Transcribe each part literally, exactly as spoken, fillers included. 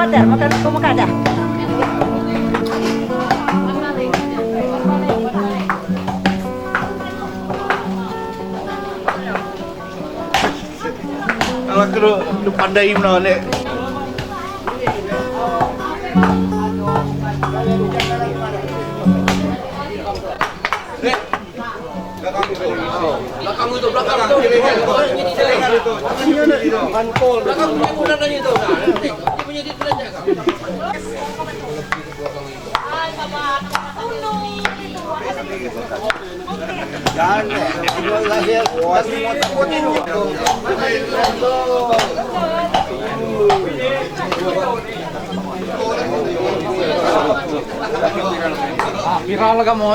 Ter, makan, kau makan dah. Alah, kena, kena pandai mana ni. Belakang itu, belakang itu. Belakang itu, belakang itu. Belakang itu, belakang itu. Viral kamu.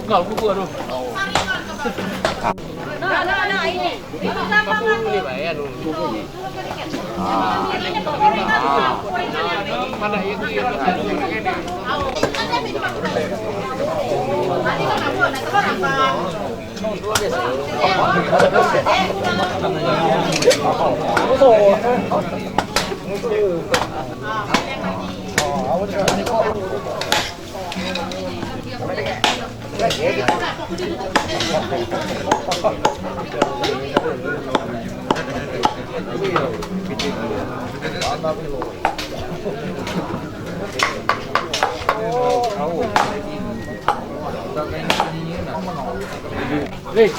Penggal kuku, aduh. Nah, nah, nah, ini. Ini tambah. Ini, Pak, ya, dulu. Dek,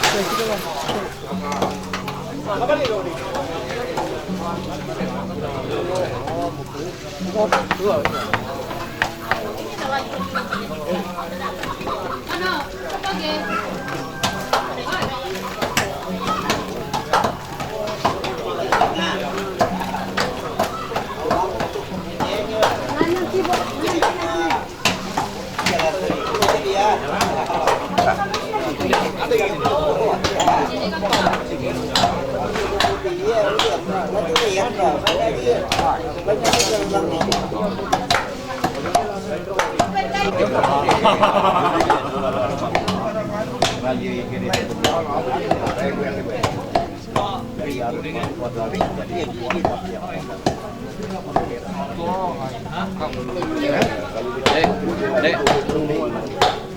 dek.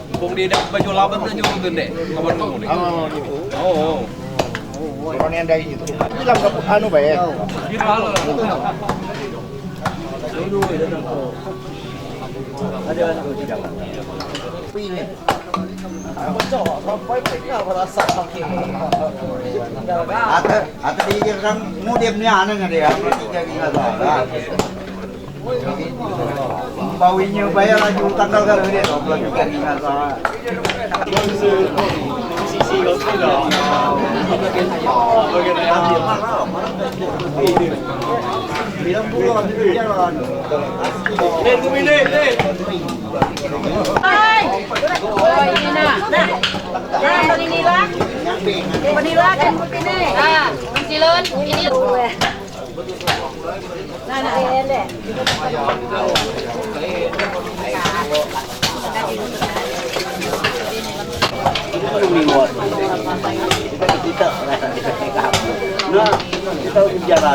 Mumpung dia dah baju laban dah jauh tu, dek. Kawan kamu ni. Oh, oh. Orang yang dari itu. Bilang ke anu baik. Bilang. Ada anu di dalam. Pilih. Ata, ata di orang muda ni anak ada apa jadi nggak tahu. Bau ini bayar lagi utang kalau dia tak lagi jadi nggak tahu. Bilang puluh jalan. Hai. Oh, ini nak. Nah. Nah, peninilah. Peninilah kan putih ni. Ah, silon ini. Nah, nah. Kita, kita, kita, kita, kita, kita, kita, kita,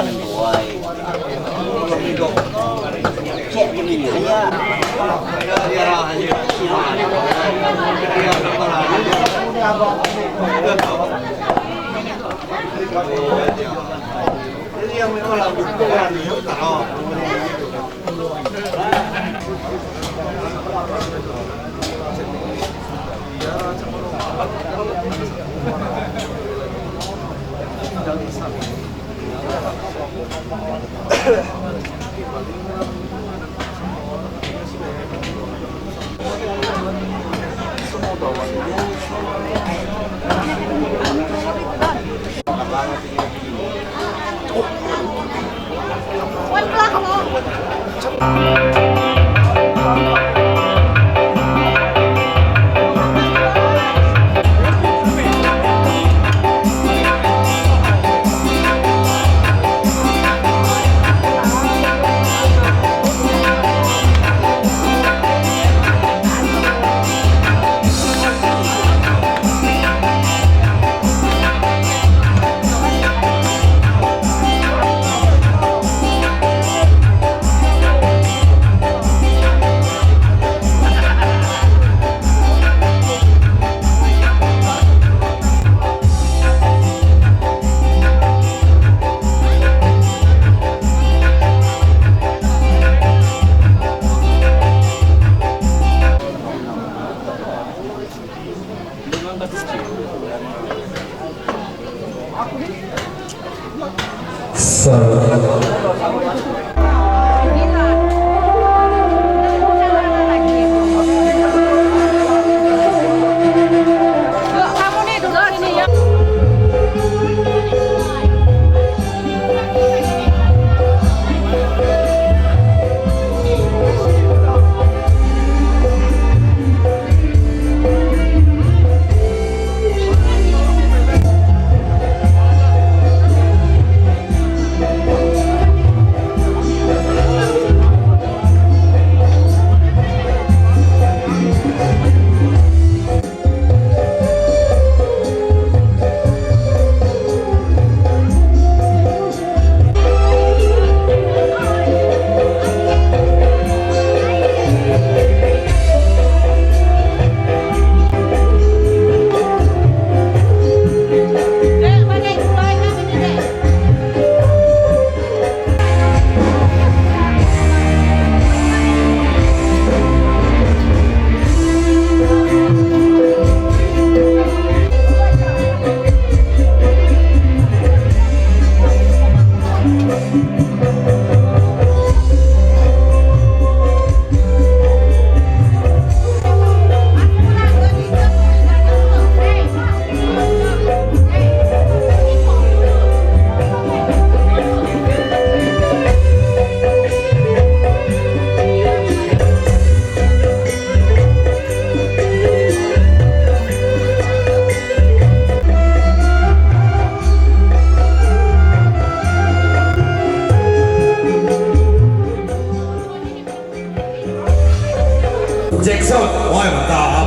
Jackson, oi, mantap.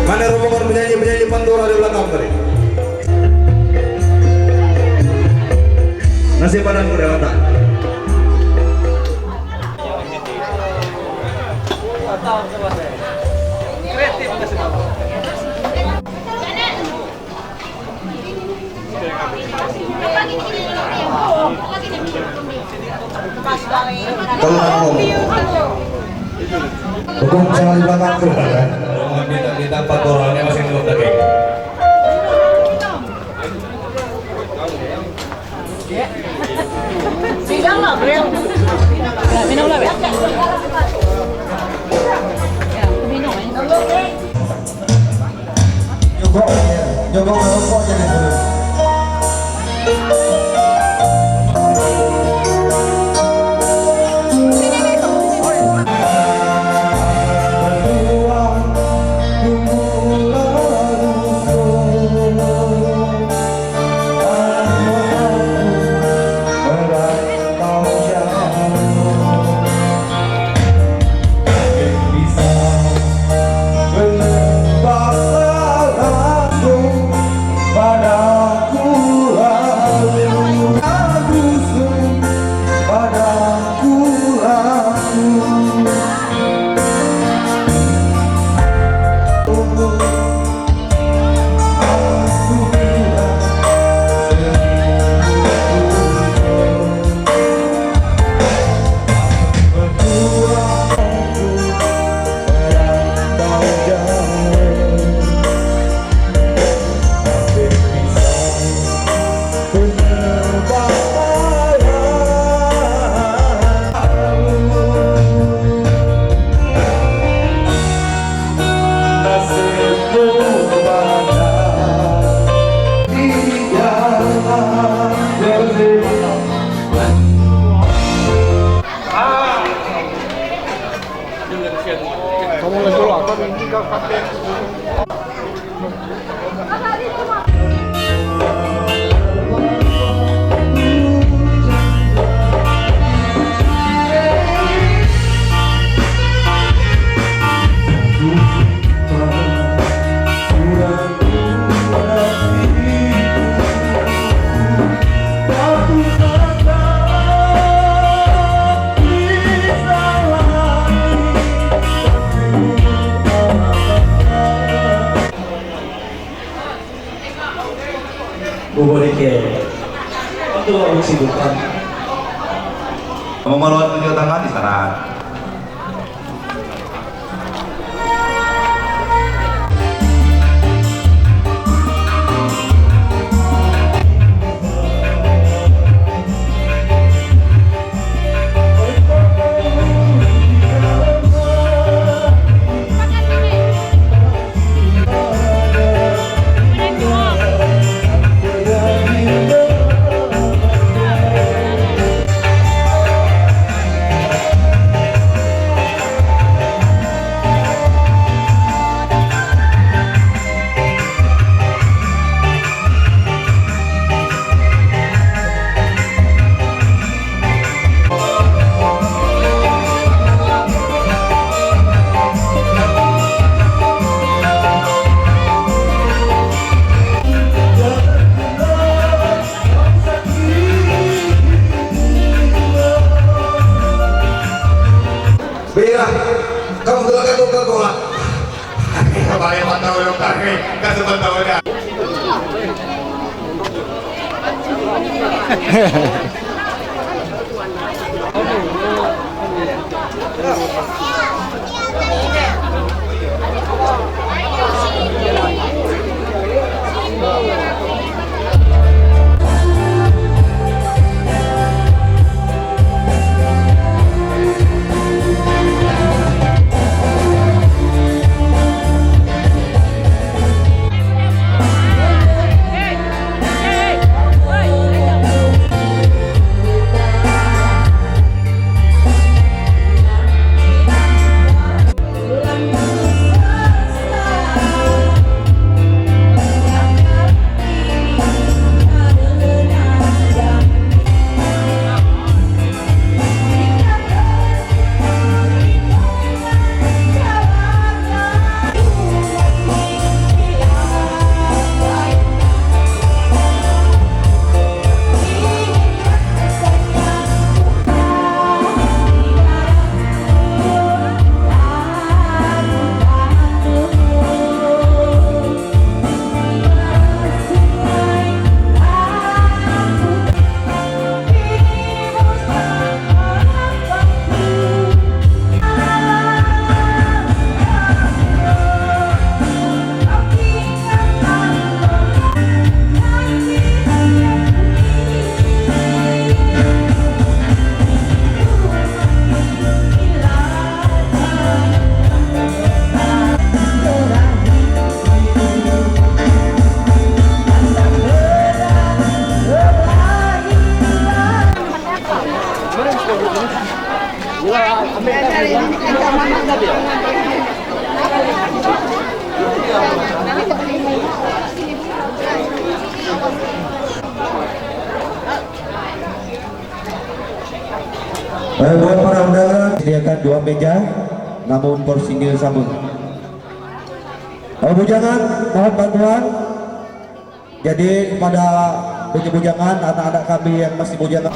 Mana rombongan penyanyi-penyanyi Pantura di belakang tadi? Nasib badan ku dah mantap. Tolong. Dukung channel di belakang tu, kan? Minta, minta empat orang, yang masih belum lagi. Minum lah, Beb. Ya, aku minum, eh. Nyogok, nyogok rokok jadi dulu. Bubur ikan. Untuk orang sibuk kan. Mau malu tunjuk tangan di sana. Bira, kamu telah kata Coca-Cola. Bahaya mata orang tarik, kasih mata orang. Eh, buat para undangan, sediakan dua meja, namun porsinya sama. Oh, bujangan, mohon bantuan. Jadi, kepada punya bujangan, anak-anak kami yang masih bujangan.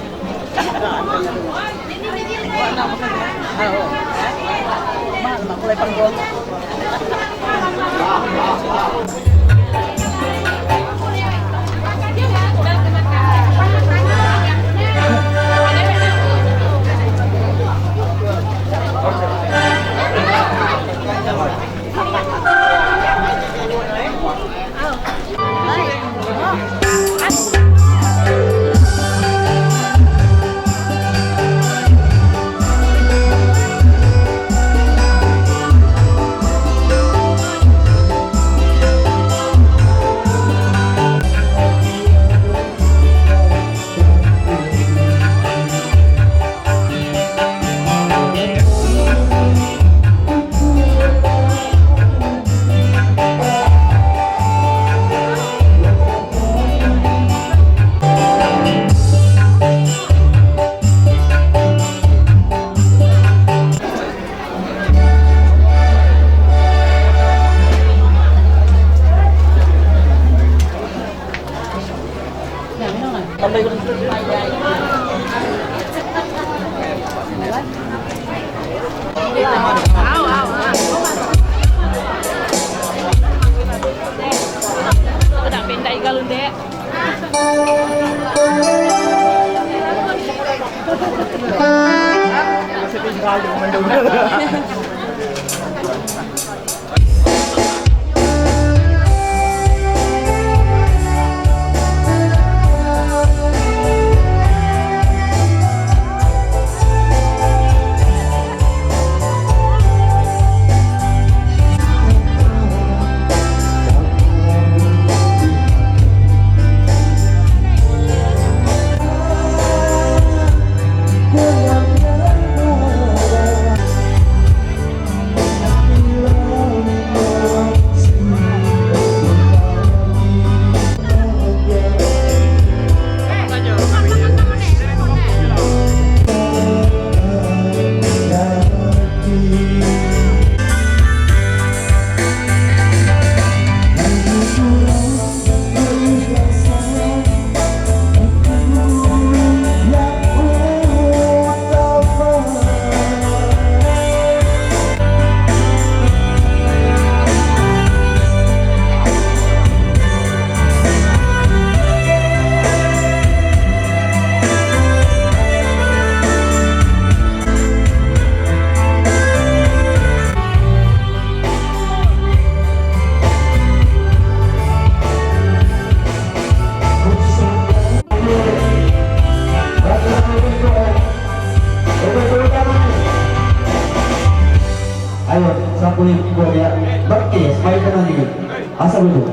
Ayo, sapu ni, ko dia. Bakti, smile ka na ni. Asa dulu.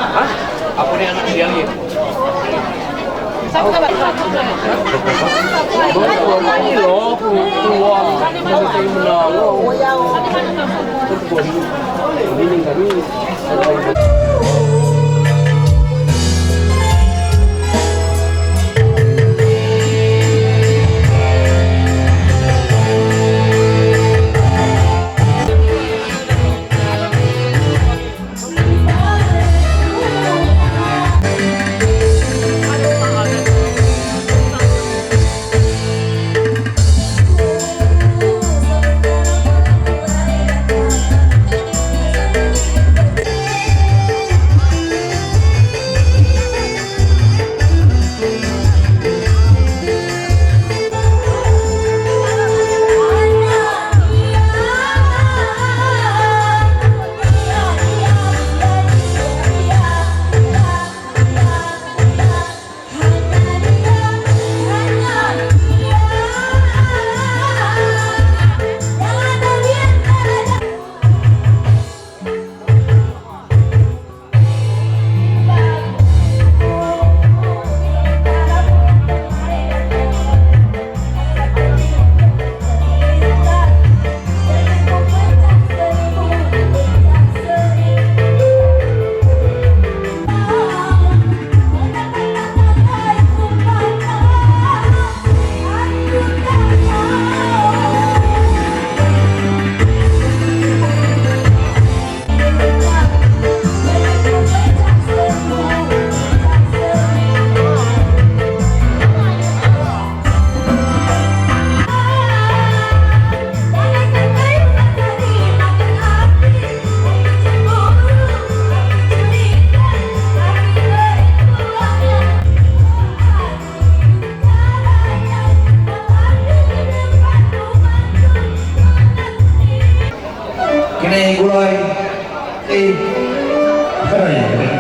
Hah? Apa ni anak dia ni? Ini loh, keluar. Ini kami. Nih, gulai. Eh, keren.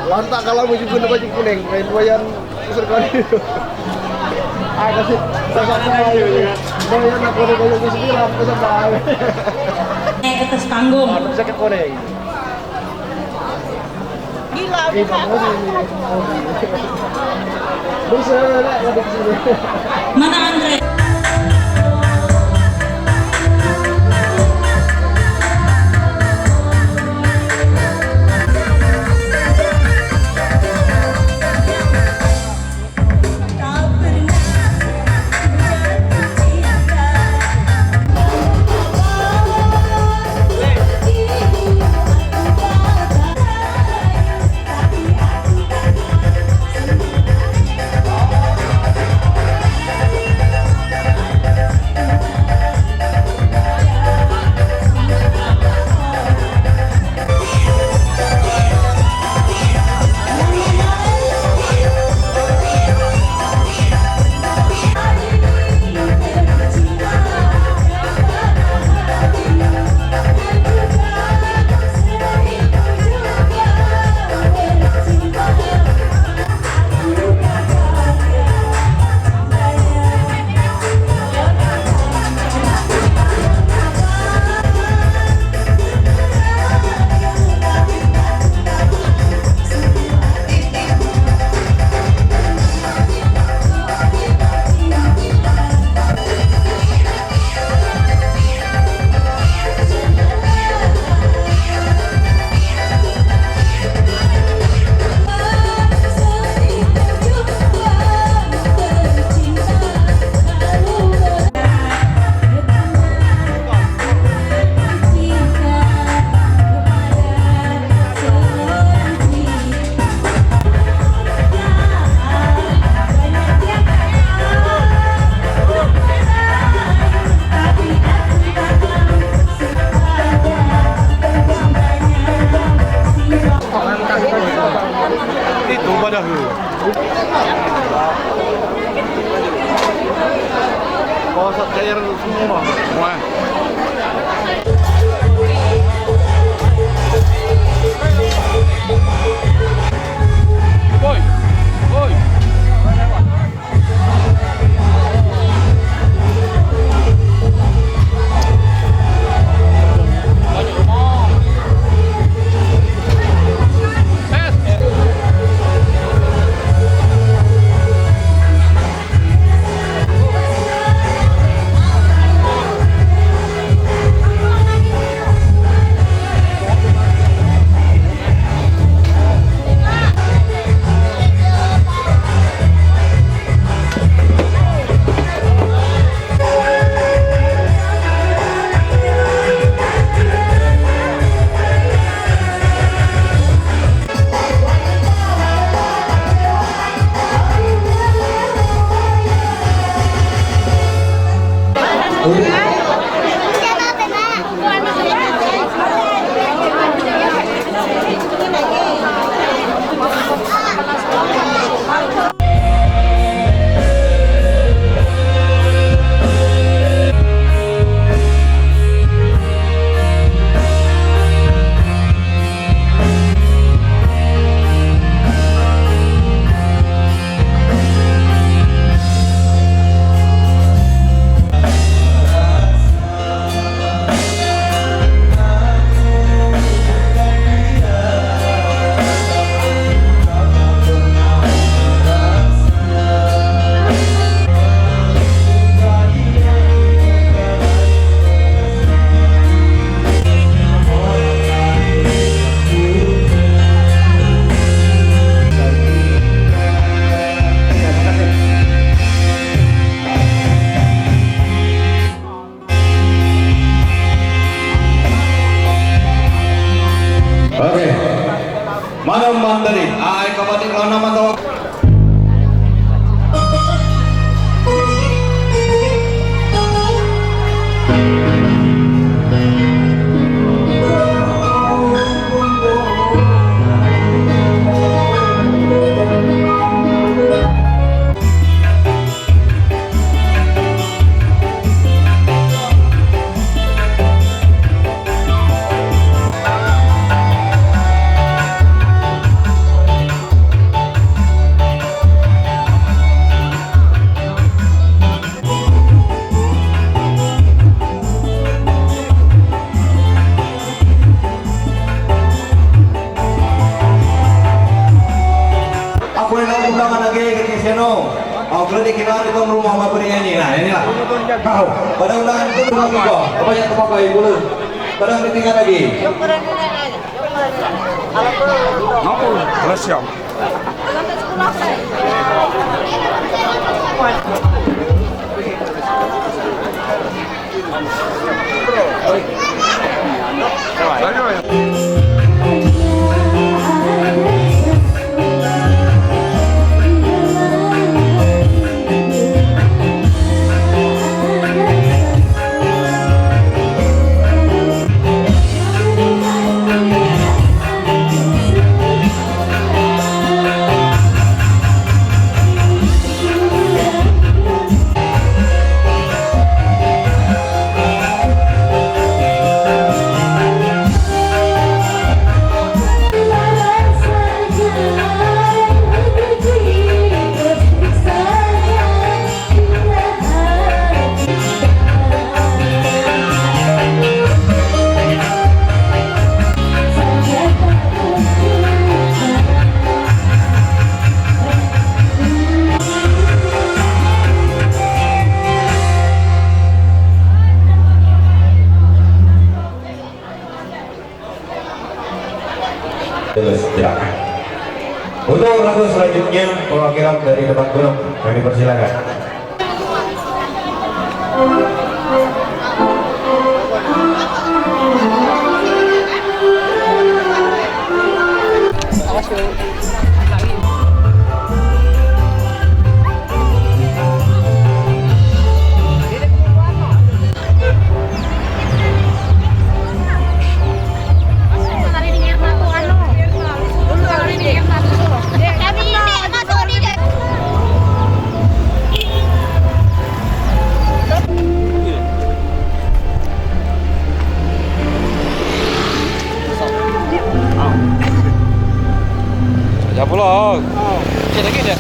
Lantak kalau baju kuning, baju kuning, main doyan kusur kali. Ah, kasih, kasih, doyan aku ada baju kusur bilang, kasih tahu. Naik ke atas panggung. Jaket kuning. Gila, gila. Mana Andre? Itu padahal. Bawa cair semua. Wah. Woi, woi. Ai, kabatin rona mata. Aku enda undangan lagi ke sini. Aku lagi kena di tuan rumah, apa beri nyanyi. Nah, inilah. Kau. Pada undangan itu rumah kita. Apa yang terpakai dulu? Pada ditinggal lagi. Apa? Terus siap. Terus, silakan. Untuk lagu selanjutnya, perwakilan dari Lebak Bulus, kami persilakan. Saja pulo. Cek lagi dia.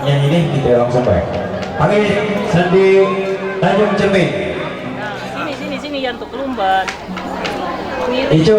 Yang ini kita langsung baik. Oke, Sandi Tanjung Cermin. Sini, sini, sini, yang untuk kelumban. Ijo.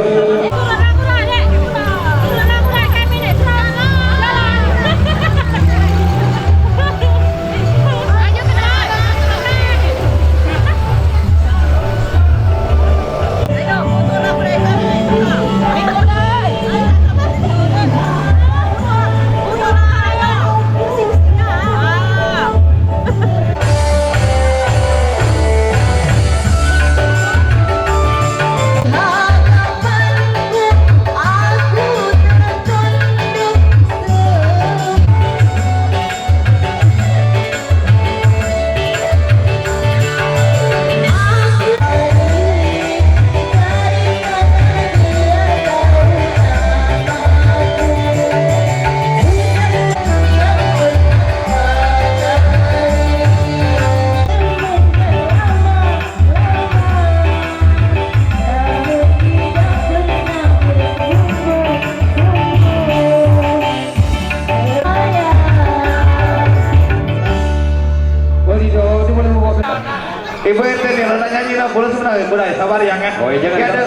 Boleh sebentar, boleh. Sabar, Yang, eh. Oh, iya, jangan. Oke, ada.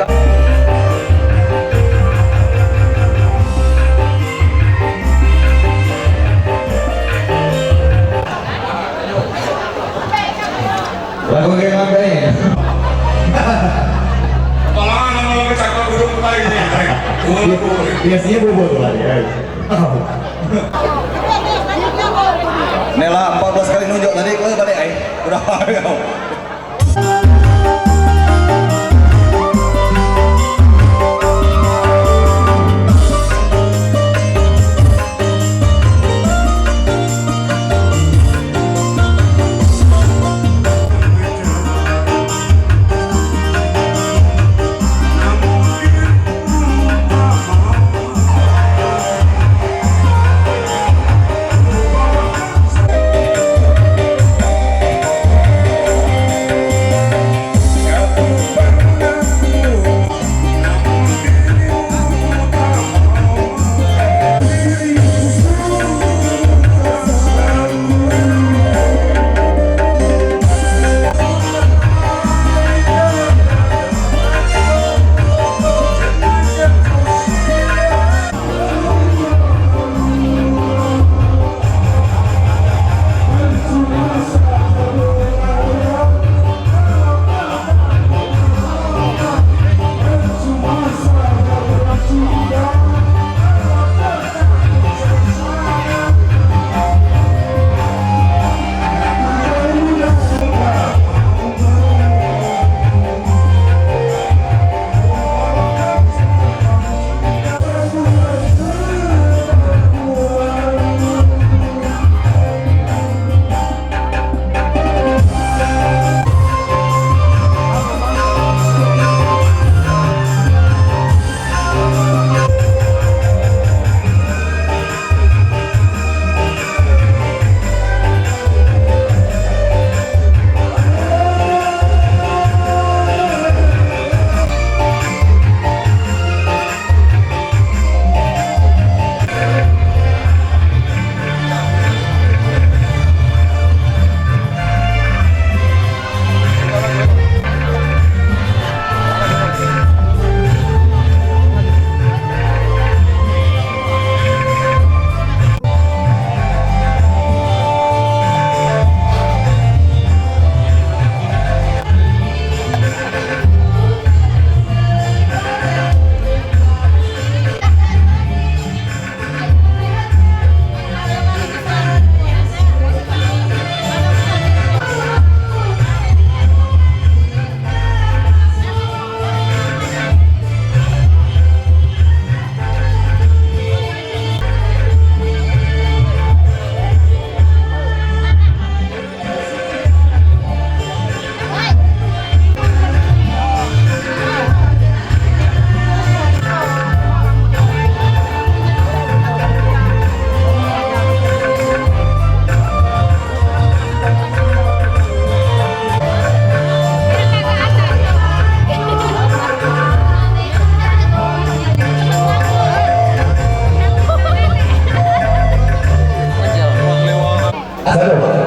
Lagu kayak apa ini? Apalagi nama lagu cakap burung putih ini. Biasanya bubur tuh, ya. Nela empat belas kali nunjuk tadi, kau balik, ai. Udah. Satu.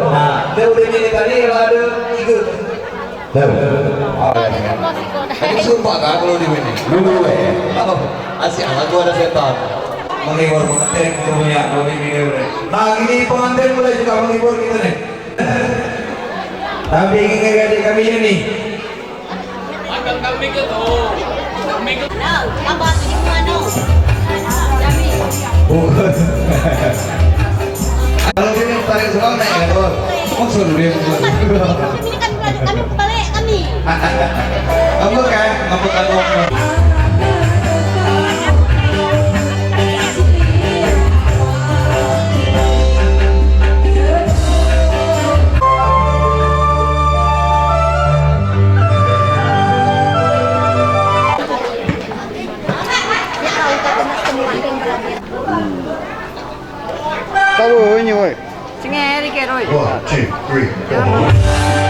Nah, dia udah jadi tadi kalau ada tiga. Tahu. Oh, iya. Tadi sumpah kan kalau di sini. Dulu, eh. Oh, asyik lagu ada setan. Menghibur pengantin, punya, kami video deh. Nah, ini pengantin boleh juga menghibur kita nih. Tapi ini adik kami ini. Bukan. Kalau dia tarik seorang naik ke bawah. Maksud dia. Kami ni kan, kami balik kami. Ngambek, eh? Ngambek, ngambek. Tahu ini, woi. Sengeri ke, Roy. One, two, three, four.